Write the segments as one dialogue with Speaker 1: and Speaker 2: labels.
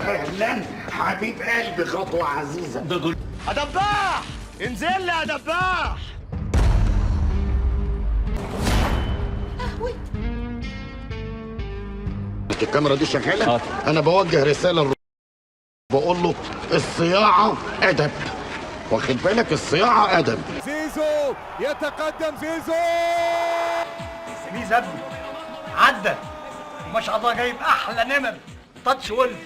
Speaker 1: اهلا حبيب قلبي، خطوة عزيزه.
Speaker 2: ده
Speaker 3: يا دباح، انزل لي يا دباح.
Speaker 1: الكاميرا دي شغالة. انا بوجه رسالة، بقول له الصياعه ادب، واخد بالك؟ الصياعه ادب.
Speaker 4: زيزو يتقدم، زيزو
Speaker 3: ميز ابني عدى ما شاء الله، جايب احلى نمر. touch ولف،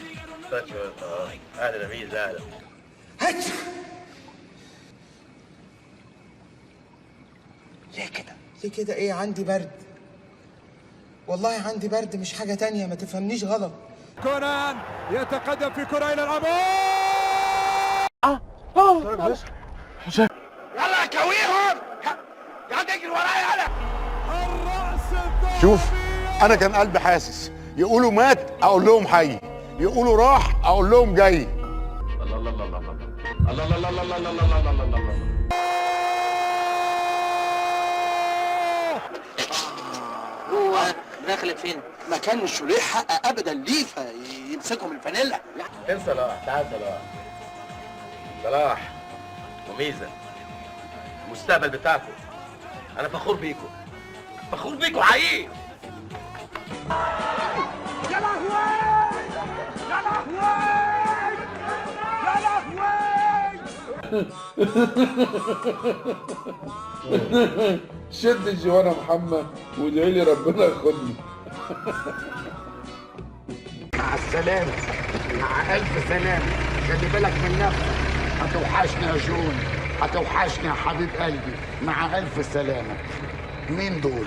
Speaker 3: touch ولف. اهلا يا ميز، اهلا.
Speaker 5: ليه كده؟ ليه كده ايه؟ عندي برد والله، عندي برد مش حاجة تانية، ما تفهمنيش غلط.
Speaker 4: كونان يتقدم في كرة إلى الأمام.
Speaker 3: يلا كويهم، يا تجري ورايا يلا.
Speaker 4: الرأس.
Speaker 6: شوف، انا كان قلبي حاسس، يقولوا مات اقول لهم حي، يقولوا راح اقول لهم جاي.
Speaker 2: الله الله الله الله الله الله الله الله الله الله الله الله.
Speaker 7: هو دخلت فين؟
Speaker 5: ما كانش ليه حق ابدا ليه يمسكهم الفانيلا.
Speaker 2: فين صلاح؟ تعال صلاح، صلاح وميزة، المستقبل بتاعكم. أنا فخور بيكم، فخور بيكم حقيقي.
Speaker 3: يا لهوي يا لهوي يا لهوي.
Speaker 8: شد الجوانه محمد وادعي لي ربنا ياخدني.
Speaker 1: مع السلامة، مع ألف سلامة. خلي بالك من نفسك، هتوحشني يا جون، هتوحشني يا حبيب قلبي. مع ألف سلامة. مين دول؟